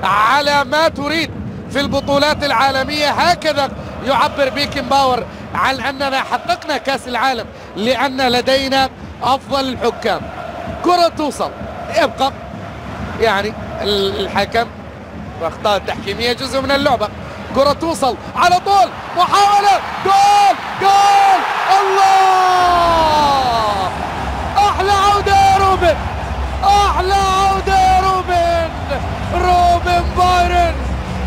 على ما تريد في البطولات العالمية. هكذا يعبر بيكنباور عن أننا حققنا كأس العالم لأن لدينا أفضل الحكام. كرة توصل، يبقى يعني الحكم واخطاء التحكيمية جزء من اللعبة. كرة توصل على طول، محاولة، جول جول، الله! أحلى عودة يا روبن، أحلى عودة يا روبن. روبن بايرن،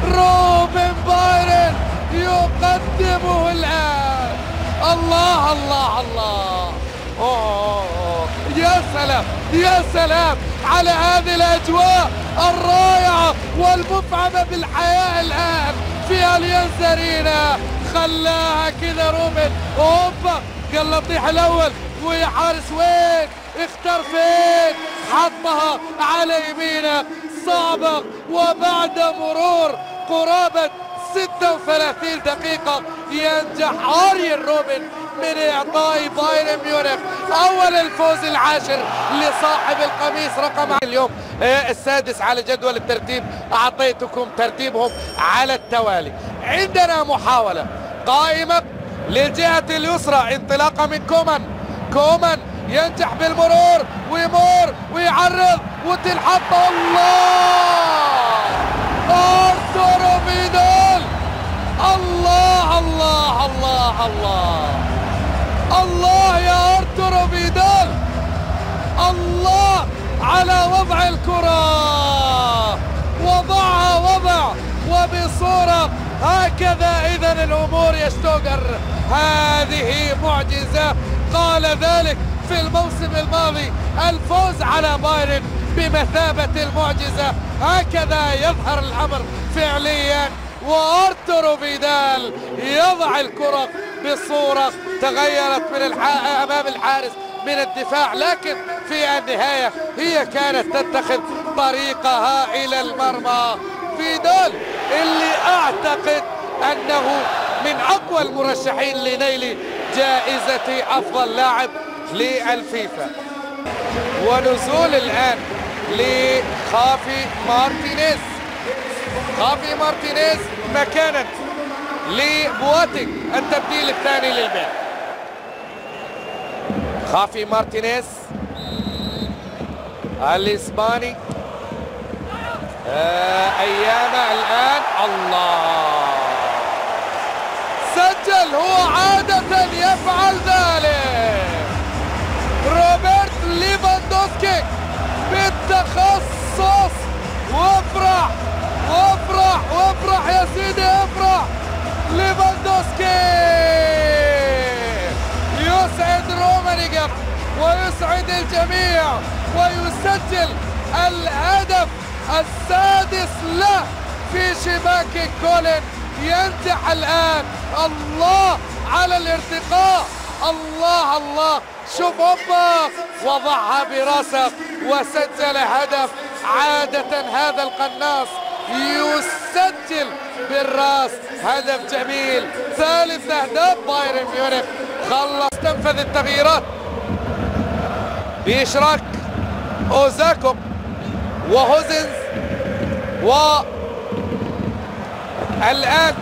روبن بايرن يقدمه الآن. الله الله الله، أوه. يا سلام يا سلام على هذه الأجواء الرائعة والمفعمة بالحياة الآن في أليانز أرينا. خلاها كذا روبن، هوبا قال لطيح الأول، ويا حارس وين؟ اختار فين؟ حطها على يمينه، صعبة. وبعد مرور قرابة 36 دقيقة ينجح آريان روبن من إعطاء بايرن ميونخ أول الفوز العاشر لصاحب القميص رقم اليوم السادس على جدول الترتيب. أعطيتكم ترتيبهم على التوالي. عندنا محاولة قائمة للجهة اليسرى انطلاقا من كومان ينجح بالمرور ويمر ويعرض وتنحط. الله! أرتورو فيدال! الله الله الله الله الله يا أرتورو فيدال، الله على وضع الكرة، وضعها وضع وبصورة هكذا. إذا الأمور يا شتوغر هذه معجزة. قال ذلك في الموسم الماضي، الفوز على بايرن بمثابة المعجزة. هكذا يظهر الأمر فعليا، وأرتورو فيدال يضع الكرة بصورة تغيرت من أمام الحارس من الدفاع، لكن في النهاية هي كانت تتخذ طريقها إلى المرمى. فيدال اللي أعتقد أنه من أقوى المرشحين لنيل جائزة أفضل لاعب للفيفا. ونزول الآن لخافي مارتينيز. خافي مارتينيز مكانا لبواتينج، التبديل الثاني للبيع. خافي مارتينيز الإسباني أيامه الآن. الله! سجل، هو عادة يفعل ذلك. روبرت ليفاندوفسكي بالتخصص. وافرح وافرح وافرح يا سيدي، افرح. ليفاندوفسكي يسعد رومانيغر ويسعد الجميع ويسجل الهدف السادس له في شباك كولن. ينجح الآن. الله على الارتقاء، الله الله. شوف هوبا، وضعها براسه وسجل هدف. عادة هذا القناص يسجل بالراس. هدف جميل، ثالث أهداف بايرن ميونخ. خلص، تنفذ التغييرات بإشراك أوزاكو وهوزنز، والآن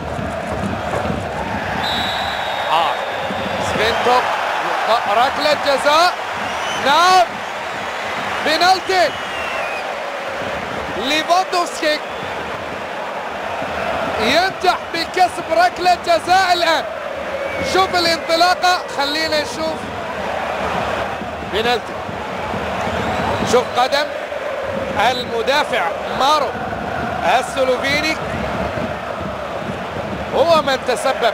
سفينتوك ركلة جزاء. نعم، بنالتي. ليفاندوفسكي ينجح بكسب ركلة جزاء الآن. شوف الانطلاقة، خلينا نشوف بنالتي. شوف قدم المدافع مارو السلوفيني، هو من تسبب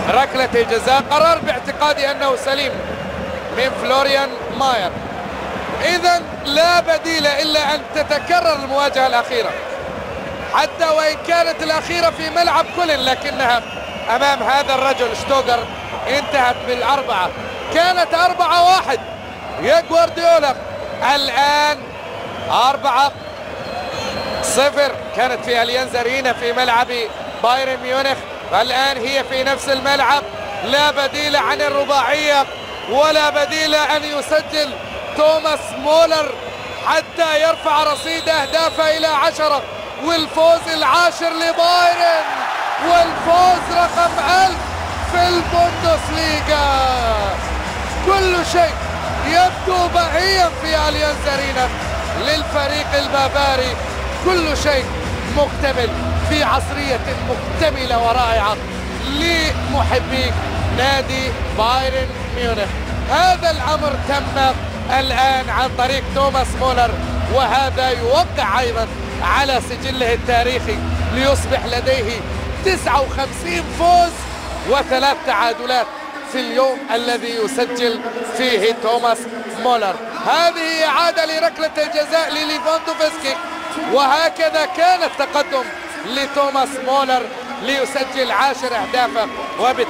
بركلة الجزاء. قرر باعتقادي أنه سليم من فلوريان ماير. إذن لا بديل إلا أن تتكرر المواجهة الأخيرة، حتى وإن كانت الأخيرة في ملعب كولن، لكنها أمام هذا الرجل شتوغر انتهت بالأربعة. كانت 4-1 يا جوارديولا، الآن 4-0. كانت في أليانز أرينا في ملعب بايرن ميونخ، والآن هي في نفس الملعب. لا بديل عن الرباعية ولا بديل أن يسجل توماس مولر حتى يرفع رصيد أهدافه إلى 10، والفوز العاشر لبايرن، والفوز رقم 1000 في البوندسليغا. كل شيء يبدو بهيا في أليانز أرينا للفريق البافاري، كل شيء مكتمل في عصرية مكتملة ورائعة لمحبي نادي بايرن ميونخ. هذا الأمر تم الآن عن طريق توماس مولر، وهذا يوقع أيضا على سجله التاريخي ليصبح لديه 59 فوز و3 تعادلات في اليوم الذي يسجل فيه توماس مولر. هذه إعادة لركلة الجزاء لليفاندوفسكي، وهكذا كان التقدم لتوماس مولر ليسجل 10 أهدافه، وبالتالي